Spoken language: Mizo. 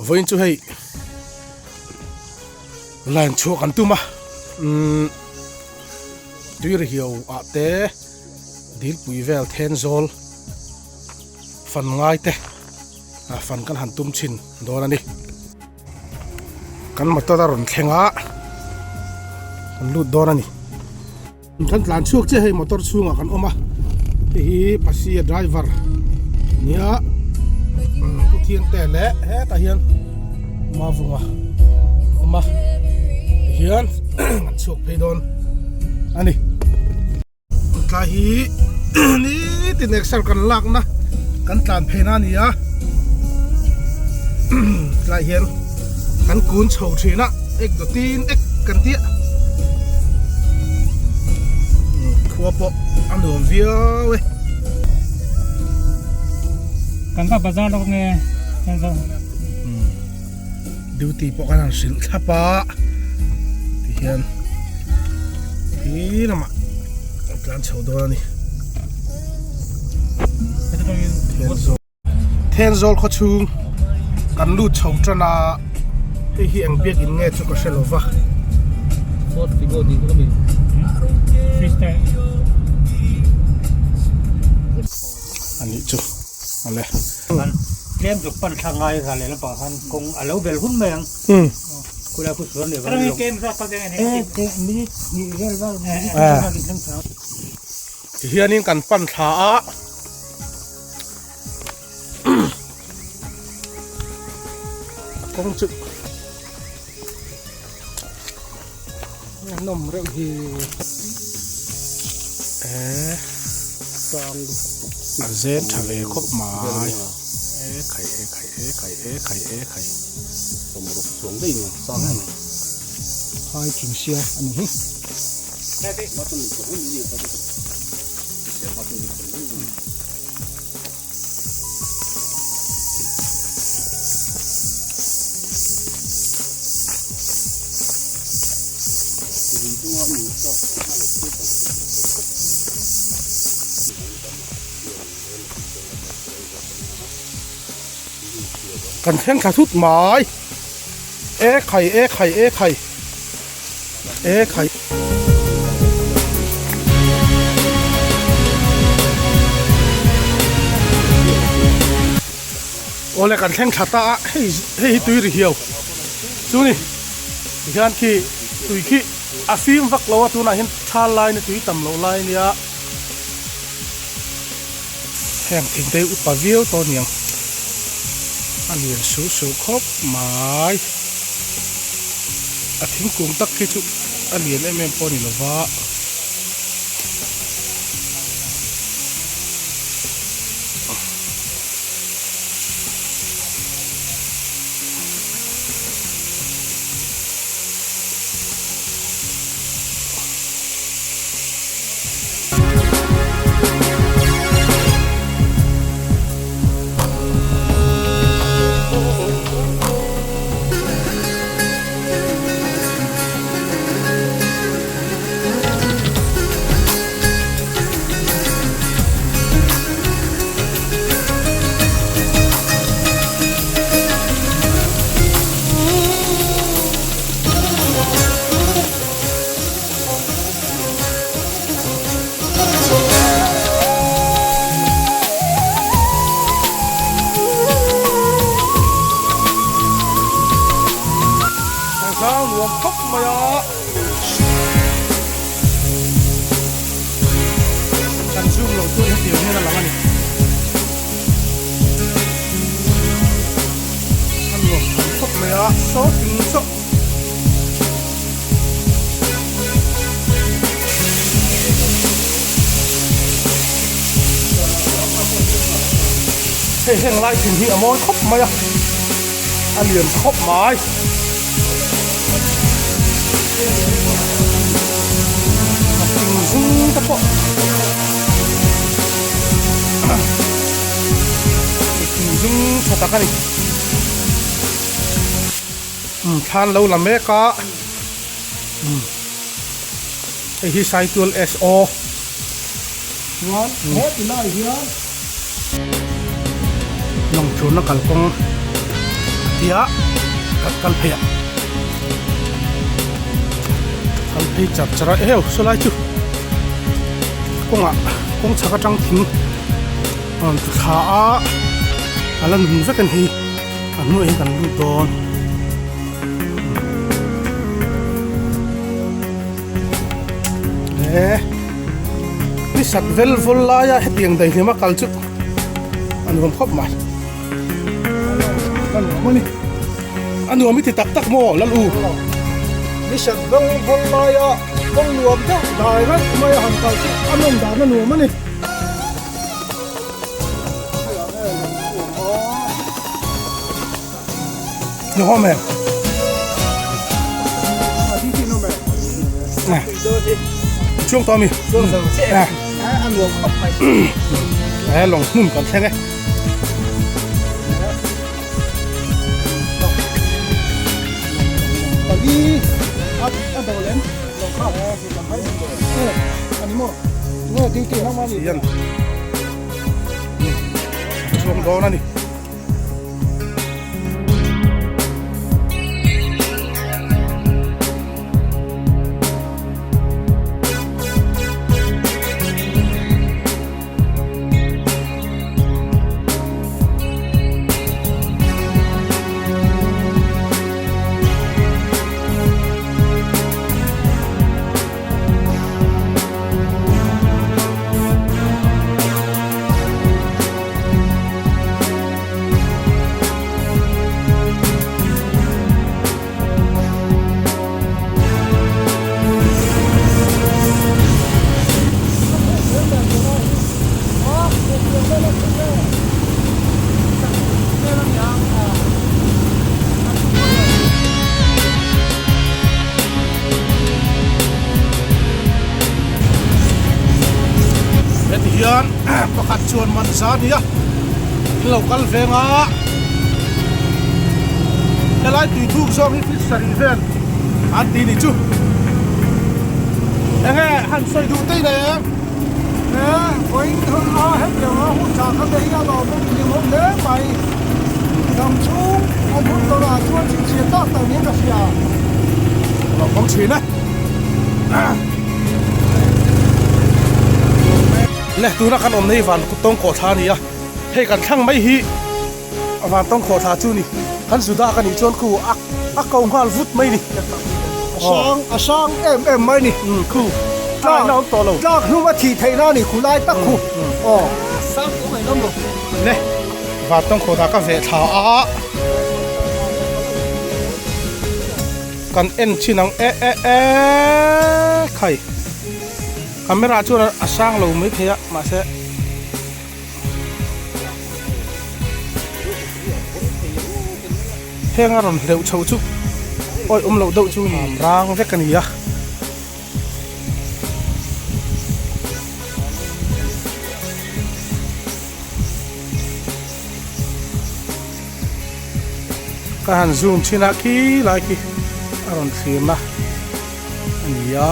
Vawiin chu hei line chhuah kan tum a umm tuirihiau ah te dilpui vel then zawl fan ngai te ah fan kan han tum chhin dawn a ni. Kan motor a rawn thleng a kan lut dawn a ni. Kan tlan chhuak chiah hei motor chhungah kan awm a hei hi Pasi a driver nia Pu Thiangte leh hetah hian Mavunga a awm a tihian kan chhuak phei dawn a ni. Tlai hi nitin exer kan lakna kan tlan pheina a ni a tlai hian kan kun chho thin a ek dawtin ek kan tia khua pawh a nuam viau e. Kan va bazar lawk nge Duty pawh kan han hrilh thlap a tihian khi lamah an tlan chho dawn a ni Thenzawl khaw chhung kan lut chho tan a hei hi eng biakin nge chu ka hre lo va. A nih chu awle. Tlem zuk pan thla ngai ra leh lampang khan kawng a lo bel hun mai ang. Khulai khu chuan leh van lawng. Tihianin kan pan thla a. A kawng chu a nawm reuh hi. Eee a zen tha ve khawp mai. E khai e khai e khai e khai e khai. Hai thing sia a ni hi. Kan thleng thla thut mai e khai e khai e khai e khai. Awle kan thleng thla ta a hei hei hi tui ri hiau chu ni tihian khi tui khi a fim vak lo a tunah hian thal lai na tui tam loh lai ania heng thing te hi upa viau tawh aniang a lian suh suh khawp mai. A thingkung tak khi chu a lian em em pawh a ni lova. Thangzang nuam khawp mai a. Kan zoom loh chuan hetiang hian a lang a ni. A nuam khawp mai a, saw thing saw. Hei heng lai thin hi a mawi khawp mai a a lian khawp mai. A thing zung te pawh thing zung tha tak a ni. Umm thla an lo la mek a umm hei hi Saitual SO chuan heti lai hian lawng chhunna kalkawng a phei a, kan kal phei ang. Kal phei char char a, eheu saw lai chu kawngah kawng chhak atang thing a rawn ti thla a, a la nun vek a ni hei a hnuaiah hian kan lut dawn. He ni sat vel vawl laia hetiang daihlim a kal chu a nuam khawp mai. A nuam a ni. A nuam i ti tak tak maw lal u? Ni sat vel vawl laia kawng nuam deuh dai raih mai a han kal chu a nawm dan a nuam a ni. Nuhawm em? Chuang tawh a mi? He lawng hmun kan thleng e. Chuang dawn a ni. Heti hian pakhat chuan man za nia in lo kal veng a helai tui thuk zawng hi fish sarih vel an ti ni chu enge han sawi duh te nei em he vawiin hun a hetiang a hun tha kha te hi a lawm awm hlim awm hle mai dam chhung an hun tawrh ah chuan chhinchhiah tak tak niin ka hria lawm awm thin e. Le tuna kan awmna hi van tawng kawh thla a ni a hei kan thlang mai hi van tawng kawh thla chu a ni kan Juda ka nih chuan khu a a ko nghal vut mai a ni a sang a sang em em mai a ni khu tlak na awm tawh lo tlak hlum a thih theih na a ni khu lai tak khu aw sang pawh ngaih nawm lo le van tawng kawh thla ka veh thla a. Kan en chin ang e e e khai camera chuan a sang lo mai thei a mahse heng a rawn hleuh chho chu awih awm loh deuh chu ni rang vek a ni a. Ka han zoom chhin a khi lai khi a rawn thlir na a ni a.